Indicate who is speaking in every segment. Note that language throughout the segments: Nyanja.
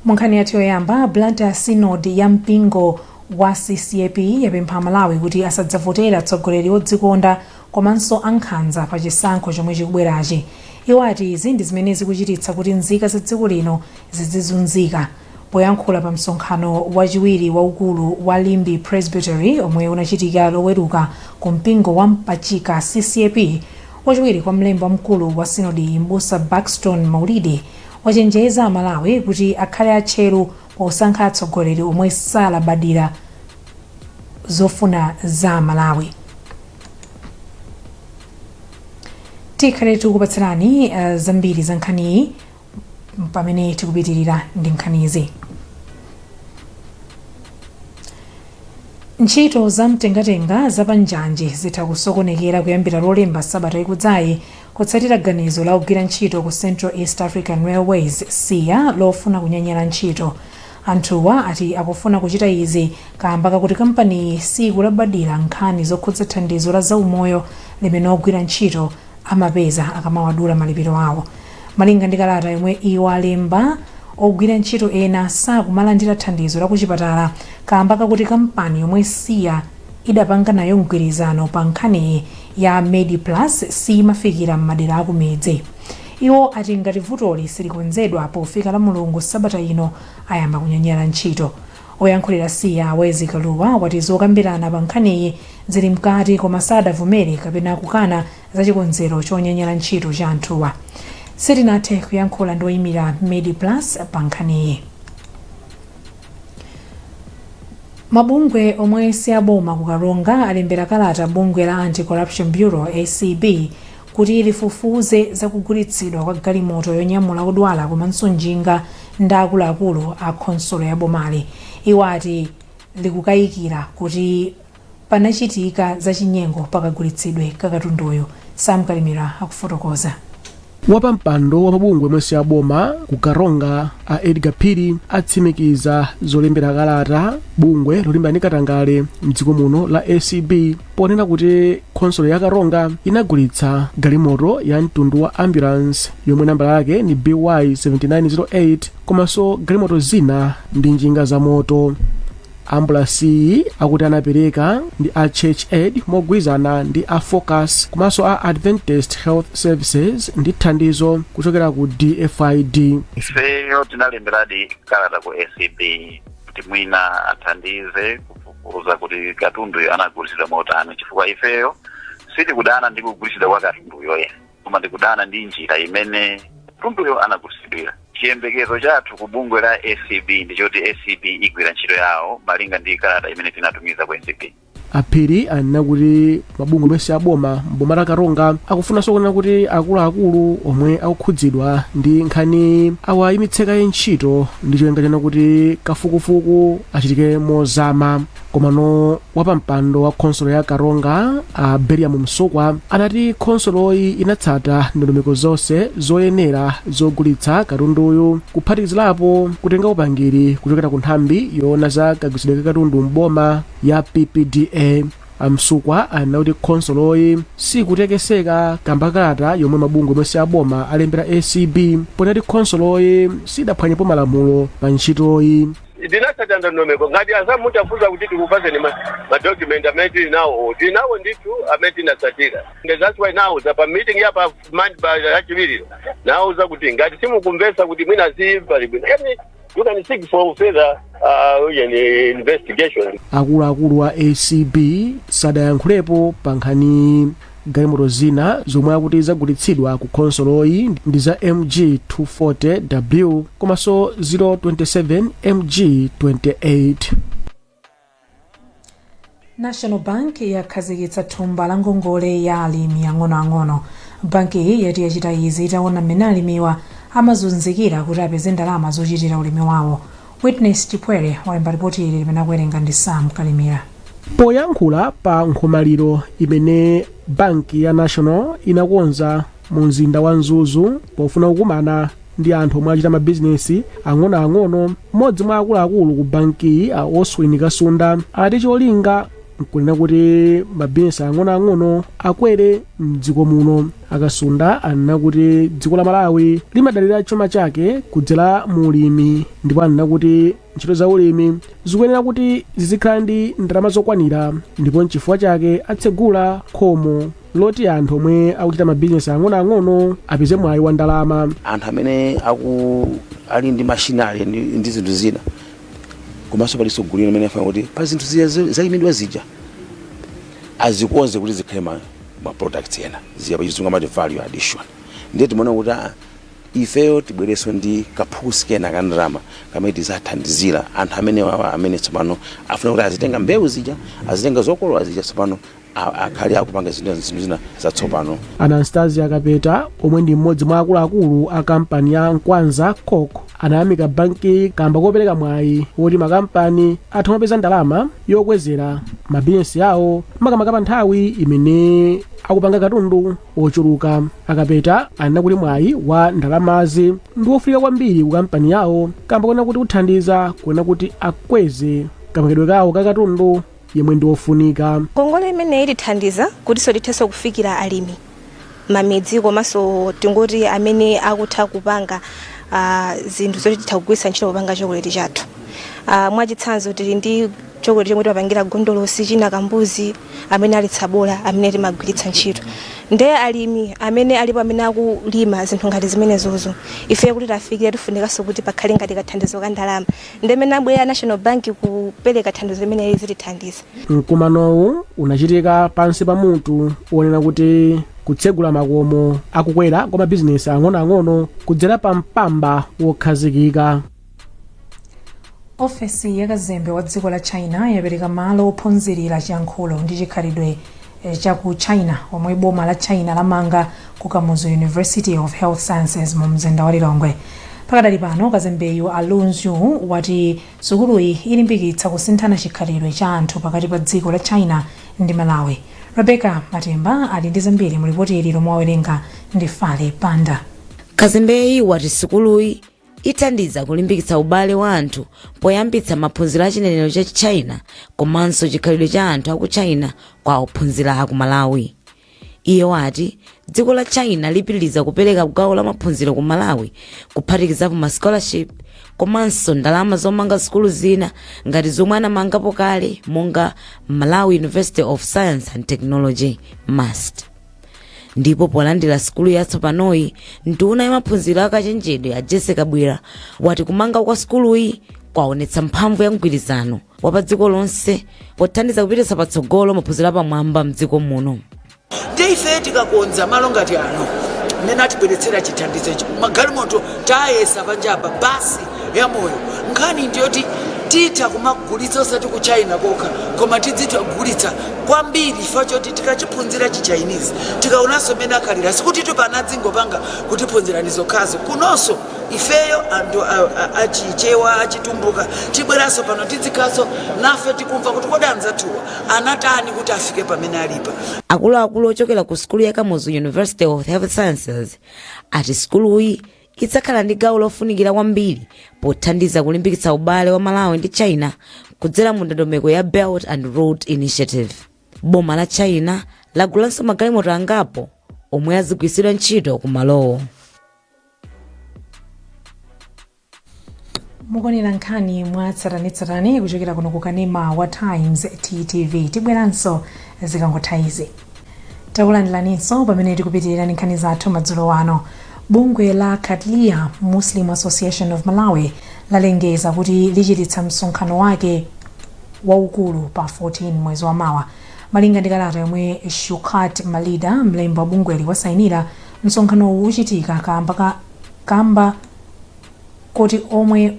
Speaker 1: Munkhani yathu yoyamba, Blantyre Synod ya mpingo wa CCAP yapempha Amalawi kuti asadzavotere atsogoleri odzikonda komanso ankhanza pa chisankho chomwe chikubwerachi. Iwo ati izi ndi zimene zikuchititsa kuti nzika za dziko lino zizizunzika. Poyankhula pa msonkhano wachiwiri waukulu wa Limbe Presbytery omwe unachitika Loweruka ku mpingo wa Mpachika CCAP, wachiwiri kwa mlembi wamkulu wa sinodiyi M'busa Buxton Maulidi wachenjeza Amalawi kuti akhale atcheru posankha atsogoleri omwe salabadira zofuna za Amalawi. Tikhale tikupatsirani zambiri za nkhaniyi pamene tikupitirira ndi nkhanizi. Ntchito za mtengatenga za pa njanji zitha kusokonekera kuyambira Lolemba sabata ikudzayi kutsatira ganizo la ogwira ntchito ku Central East African Railways, CEA, lofuna kunyanyala ntchito. Anthuwa ati akufuna kuchita izi kaamba kakuti kampaniyi siyikulabadira nkhani zokhudza thandizo la zaumoyo limene ogwira ntchito amapeza akamawadula malipiro awo. Malinga ndi kalata yomwe iwo alemba, ogwira ntchito ena sakumalandira thandizo la kuchipatala kaamba kakuti kampani yomwe CEA idapanga nayo mgwirizano pa nkhaniyi ya Mediplus siyimafikira m'madera akumidzi. Iwo ati ngati vutoli silikonzedwa pofika Lamulungu sabata ino ayamba kunyanyala ntchito. Oyankhulira CEA Wezi Kaluwa wati zokambirana pa nkhaniyi zili mkati koma sadavomere kapena kukana za chikonzero chonyanyala ntchito cha anthuwa. Sitinathe kuyankhula ndi oyimira Mediplus pa nkhaniyi. Mabungwe omwe si aboma ku Karonga alembera kalata bungwe la Anti-Corruption Bureau, ACB, kuti lifufuze za kugulitsidwa kwa galimoto yonyamula odwala komanso njinga ndi akuluakulu a khonsolo ya bomali. Iwo ati likukayikira kuti panachitika zachinyengo pakagulitsidwe ka katunduyu. Sam Kalimira akufotokoza.
Speaker 2: Wapampando wa mabungwe omwe si aboma ku Karonga a Edgar Phiri atsimikiza zolembera kalata bungwe lolimbana ndi katangale mdziko muno la ACB ponena kuti khonsolo ya Karonga inagulitsa galimoto ya mtundu wa ambulance yomwe nambala yake ni BY 7908 komanso galimoto zina ndi njinga za moto. Ambulasiyi akuti anapereka ndi a Church Aid mogwirizana ndi a Focus komanso a Adventist Health Services ndi thandizo kuchokera ku DFID.
Speaker 3: Ifeyo tinalemberadi kalata ku ACB kuti mwina athandize kufufuza kuti katunduyo anagulitsidwa motani, chifukwa ifeyo sitikudana ndi kugulitsidwa kwa katunduyo ayi, koma tikudana ndi njira imene katunduyo anagulitsidwira. Chiyembekezo chathu ku bungwe la ACB ndi choti ACB igwira ntchito yawo malinga ndi kalata imene tinatumiza ku ACB.
Speaker 2: A Phiri anena kuti mabungwe omwe si aboma m'boma la Karonga akufunanso kunena kuti akuluakulu omwe akukhudzidwa ndi nkhaniyi awayimitse kaye ntchito ndi cholinga chonena kuti kafukufuku achitike mozama. Komano wapampando wa khonsolo ya Karonga a Beriam Msukwa anati khonsoloyi inatsata ndondomeko zonse zoyenera zogulitsa katunduyu, kuphatikizirapo kutenga upangiri kuchokera ku nthambi yoona za kagulitsidwe ka katundu m'boma ya PPDA. A Msukwa anena kuti khonsoloyi sikutekeseka kamba kalata yomwe mabungwe omwe si aboma alembera ACB ponena kuti khonsoloyi sidaphwanyepo malamulo pa ntchitoyi.
Speaker 4: Tinatsata ndondomeko. Ngati anzanu mutafunsa kuti tikupaseni madocument amene tili nawo, tili nawo ndithu amene tinatsatira. And that's why nauza pa meeting ya pa pa Lachiwiriro, nauza kuti ngati simukumvetsa kuti mwina si pali bwino, yani you can seek for further investigation.
Speaker 2: Akuluakulu a ACB sadayankhulepo pa nkhaniyi. Galimoto zina zomwe akuti zagulitsidwa ku khonsoloyi ndi za MG 240W komanso 027 MG 28.
Speaker 1: National Bank yakhazikitsa thumba la ngongole ya alimi ang'onoang'ono. Bankiyi yati yachita izi itaona mmene alimiwa amazunzikira kuti apeze ndalama zochitira ulimi wawo. Witness Chipwere walemba ripoti ili limene akuwerenga ndi Sam Kalimira.
Speaker 2: Poyankhula pa nkhomaliro imene banki ya National inakonza mu mzinda wa Mzuzu pofuna kukumana ndi anthu omwe achita mabizinesi ang'onoang'ono, mmodzi mwa akuluakulu ku bankiyi a Oswin Kasunda ati cholinga Nkunena kuti mabizinesi ang'onoang'ono akwere mdziko muno. Akasunda anena kuti dziko la Malawi limadalira chuma chake kudzera mu ulimi, ndipo anena kuti ntchito za ulimi zikuyenera kuti zizikhala ndi ndalama zokwanira, ndipo nchifukwa chake atsegula khomo loti anthu omwe akuchita mabizinesi ang'onoang'ono apeze mwayi wa ndalama.
Speaker 5: Anthu amene aku ali ndi machinery ndi zinthu zina, komanso palinso gulu limene afuna kuti pa zinthu zija zalimidwa zija azikonze kuti zikhale ma products ena, zija pachizungu amati value addition. Ndiye timaona kuti ifeyo tibwerenso ndi kaphukusi kena ka ndalama kamene tizathandizira anthu amene wawa, amene tsopano afuna kuti azitenga mbewu zija, azitenga zokolola zija, tsopano akhale akupanga zinthu zina zatsopano.
Speaker 2: Anastasia Kapeta, omwe ndi mmodzi mwa akuluakulu a kampani ya Nkwanza Cork, anayamika banki kamba kopereka mwayi woti makampani atha kumapeza ndalama yokwezera mabizinesi awo, makamaka pa nthawi imene akupanga katundu wochuluka. Akapeta anena kuti mwayi wa ndalamazi ndi wofunika kwambiri ku kampani yawo kamba kuona kuti kuthandiza kuona kuti akweze kapangidwe kawo ka katundu yemwe ndi wofunika.
Speaker 6: Ngongole imeneyi itithandiza kutinso tithenso kufikira alimi mamidzi, komanso tingoti amene akutha kupanga zinthu zoti titha kugwiritsa ntchito kupanga chokoleti chathu. Mwachitsanzo, tili ndi chokoleti chomwe timapangira gondolosi, china kambuzi amene ali tsabola amene timagwiritsa ntchito. Nde alimi amene alipo amene akulima zinthu ngati zimenezozo, ife kuti tafikire tifunikanso kuti pakhale ngati kathandizo ka ndalama. Nde mmene abwera National Bank kupereka thandizo limene zitithandiza.
Speaker 2: Mkumanowu unachitika pansi pa mutu wonena kuti kutsegula makomo akukwera kwa mabizinesi ang'onoang'ono kudzera pa mpamba wokhazikika.
Speaker 1: Ofesi ya kazembe wa dziko la China yapereka malo ophunzirira chiyankhulo ndi chikhalidwe cha ku China omwe boma la China lamanga ku Kamuzu University of Health Sciences mu mzinda wa Lilongwe. Pakadali pano, kazembeyu a Lu Zhu wati sukuluyi ilimbikitsa kusinthana chikhalidwe cha anthu pakati pa dziko la China ndi Malawi. Rebecca Matemba ali ndi zambiri mu lipoti ili lomwe wawerenga ndi Fale Panda.
Speaker 7: Kazembeyi wati sukuluyi ithandiza kulimbikitsa ubale wa anthu poyambitsa maphunziro a chinenero cha China komanso chikhalidwe cha anthu aku China kwa ophunzira aku Malawi. Iye wati dziko la China lipitiriza kupereka gawo la maphunziro ku Malawi, kuphatikizapo ma scholarship komanso ndalama zomanga sukulu zina ngati zomwe anamangapo kale monga Malawi University of Science and Technology, MUST. Ndipo polandira sukulu yatsopanoyi, nduna ya maphunziro akachenjedwe a Jessie Kabwila wati kumanga kwa sukuluyi kwaonetsa mphamvu ya mgwirizano wa pa dziko lonse pothandiza kupititsa patsogolo maphunziro apamwamba mdziko muno.
Speaker 8: Ndiye ife tikakonza malo ngati ano mmene atibweretsera chithandizo ichi, magalimoto tayesa panjapa, basi ya moyo, nkhani ndiyoti titha kumagulitsa osati ku China kokha, koma tidzitha kugulitsa kwambiri chifukwa choti tikachiphunzira chi Chinese, tikaonanso mmene akhalira. Sikuti tipanadzingopanga kutiphunzirani zokhazo, kunonso ifeyo anthu Achichewa, Achitumbuka, tibweranso pano, tidzikhalanso nafe tikumva kuti kodi anzathuwa anatani kuti afike pamene alipa.
Speaker 7: Akuluakulu ochokera ku sukulu ya Kamuzu University of Health Sciences ati sukuluyi idzakhala ndi gawo lofunikira kwambiri pothandiza kulimbikitsa ubale wa Malawi ndi China kudzera mu ndondomeko ya Belt and Road Initiative. Boma la China lagulanso magalimoto angapo omwe azigwiritsidwa ntchito ku malowo.
Speaker 1: Mukuonera nkhani mwa tsatanetsatane kuchokera kuno ku kanema wa Times TTV. Tibweranso zikangotha izi. Takulandiraninso pamene tikupitirira ndi nkhani zathu madzulo ano. Bungwe la Quadria Muslim Association of Malawi lalengeza kuti lichititsa msonkhano wake waukulu pa 14 mwezi wa mawa. Malinga ndi kalata yomwe Shukat Malida, mlembi wa bungweli, wasayinira, msonkhanowu uchitika kamba koti omwe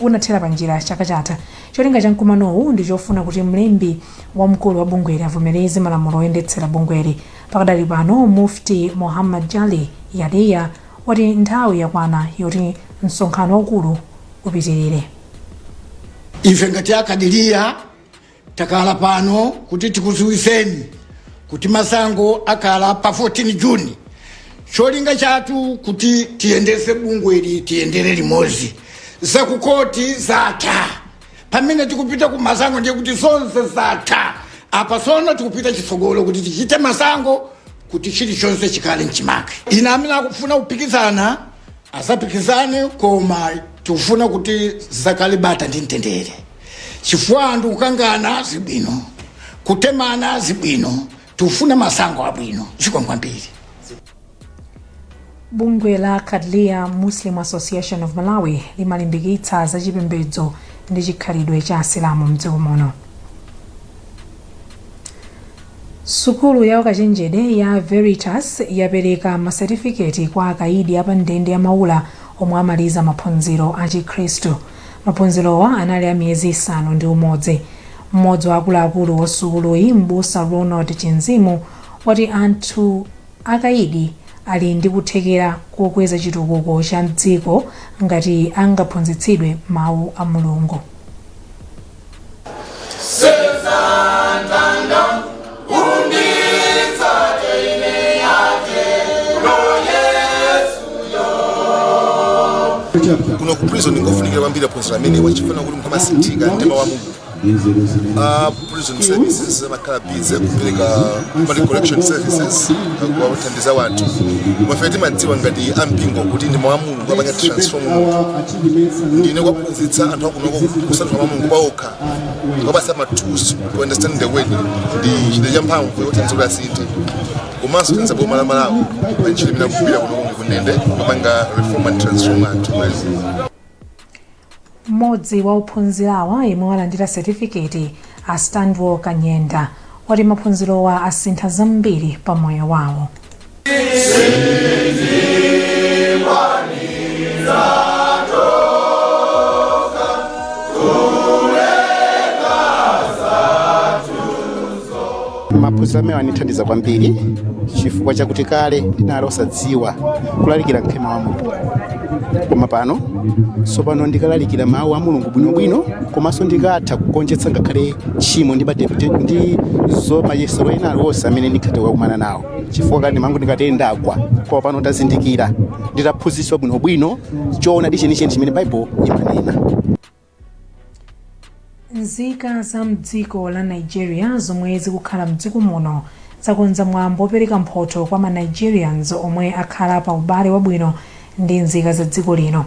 Speaker 1: unathera panjira chaka chatha. Cholinga cha mkumanowu ndi chofuna kuti mlembi wamkulu wa bungweli avomereze malamulo oyendetsera bungweli. Pakadali pano, Mufti Muhammad Jali Yadeya wati nthawi yakwana yoti msonkhano waukulu upitirire.
Speaker 9: Ife ngati Akadiriya takhala pano kuti tikudziwitseni kuti masankho akhala pa 14 Juni. Cholinga chathu kuti tiyendetse bungweli, tiyendere limodzi. Zakukoti zatha. Pamene tikupita ku masango, ndiye kuti zonse zatha. Apa sono tikupita chitsogolo kuti tichite masango, kuti chilichonse chikhale mchimake. Ine amene akufuna kupikisana asapikisane, koma tikufuna kuti zisakhale bata ndi mtendere, chifukwa anthu kukangana zibwino, kutemana zibwino. Tikufuna masango abwino. Zikomo kwambiri.
Speaker 1: Bungwe la Quadria Muslim Association of Malawi limalimbikitsa zachipembedzo ndi chikhalidwe cha Asilamu mdziko muno. Sukulu ya ukachenjede ya Veritas yapereka masetifiketi kwa akaidi a pa ndende ya Maula omwe amaliza maphunziro a Chikhristu. Maphunzirowa anali a miyezi 6. Mmodzi wa akuluakulu wa sukuluyi, M'busa Ronald Chinzimu, wati anthu akaidi ali ndi kuthekera kokweza chitukuko cha mdziko ngati angaphunzitsidwe mawu a Mulungu.
Speaker 10: Kuno ku prison ngofunikira kwambiri aphunziro amenewa, chifukwa kuti munthu amasinthika ndi mawu a Mulungu. Prison services amakhala busy kupereka money collection services, kuwathandiza wanthu, koma ife timadziwa ngati ampingo kuti ndi mawu a Mulungu amapanga transform munthu. Ndine kuwaphunzitsa anthu akunoko kusanthula mawu a Mulungu paokha, kuwapatsa ma tools to understand the word, ndi chida champhamvu yothandiza kuti asinthe, komanso kuthandiza boma la Malawi pa ntchito imene akugwira kunoko kundende, kupanga reform and transform anthu.
Speaker 1: Mmodzi wa ophunzirawa yemwe walandira setifiketi, a Standwell Kanyenda, wati maphunzirowa asintha zambiri pa moyo wawo.
Speaker 11: Maphunziro amenewa andithandiza kwambiri, chifukwa chakuti kale ndinali osadziwa kulalikira mthenga wa Mulungu, koma pano tsopano ndikalalikira mawu a Mulungu bwinobwino, komanso ndikatha kugonjetsa ngakhale tchimo ndi ndi zomayesero ena aliwonse amene ndikhathe kukakumana nawo, chifukwa kale ndimango ndikati ndagwa, koma pano ndazindikira nditaphunzitsidwa bwinobwino choonadi chenicheni chimene Baibulo imanena.
Speaker 1: Nzika za mdziko la Nigeria zomwe zikukhala mdziko muno zakonza mwambo wopereka mphotho kwa ma Nigerians omwe akhala pa ubale wabwino ndi nzika za dziko lino.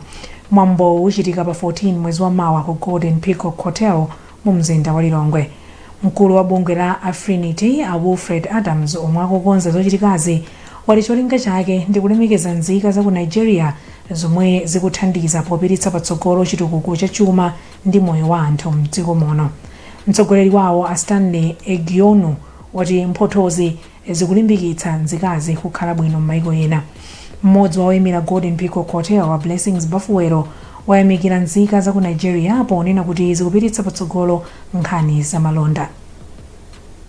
Speaker 1: Mwambowu uchitika pa 14 mwezi wa mawa ku Golden Peacock Hotel mu mzinda wa Lilongwe. Mkulu wa bungwe la Afrinity, a Wilfred Adams, omwe akukonza zochitikazi, wati cholinga chake ndi kulemekeza nzika za ku Nigeria zomwe zikuthandiza popititsa patsogolo chitukuko cha chuma ndi moyo wa anthu mdziko muno. Mtsogoleri wawo, a Stanley Egionu, wati mphothozi zikulimbikitsa nzikazi kukhala bwino m'maiko ena. Mmodzi wa oimira Golden Peacock Hotel, a Blessings Bafuwero, wayamikira nzika za ku Nigeria ponena kuti zikupititsa patsogolo nkhani za malonda.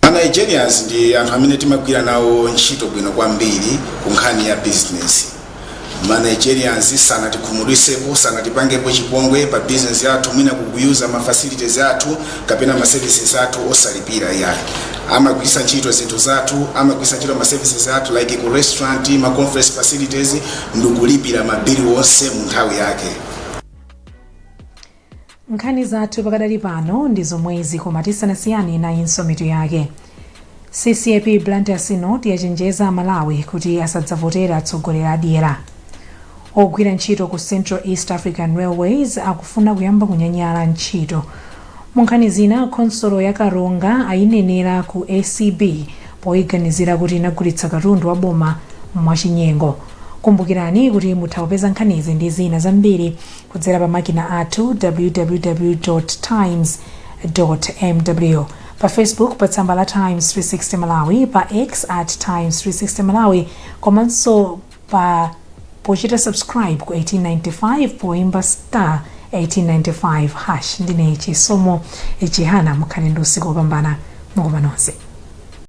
Speaker 12: A Nigerians ndi anthu amene timagwira nawo ntchito bwino kwambiri ku nkhani ya business. Ma Nigerians sanatikhumudwisepo, sanatipangepo chipongwe pa business yathu, mwina kukuyuza ma facilities athu kapena ma services athu osalipira, iyayi. Amagwiritsa ntchito zinthu zathu, amagwiritsa ntchito ma services athu like ku restaurant, ma conference facilities, ndikulipira mabili onse mu nthawi yake.
Speaker 1: Nkhani zathu pakadali pano ndi zomwezi, koma tisanasiyane, nayinso mitu yake. CCAP Blantyre Synod yachenjeza Amalawi kuti asadzavotere atsogoleri adyera. Ogwira ntchito ku Central East African Railways akufuna kuyamba kunyanyala ntchito. Mu nkhani zina, khonsolo ya Karonga ayinenera ku ACB poyiganizira kuti inagulitsa katundu wa boma mwachinyengo. Kumbukirani kuti mutha kupeza nkhanizi ndi zina zambiri kudzera pa makina athu www times mw, pa Facebook pa tsamba la Times 360 Malawi, pa X at Times 360 Malawi, komanso pa pochita subscribe ku 1895 poimba star 1895 hash. Ndine Chisomo Chihana, mukhale ndi usiku wopambana. Mwakoma nonse.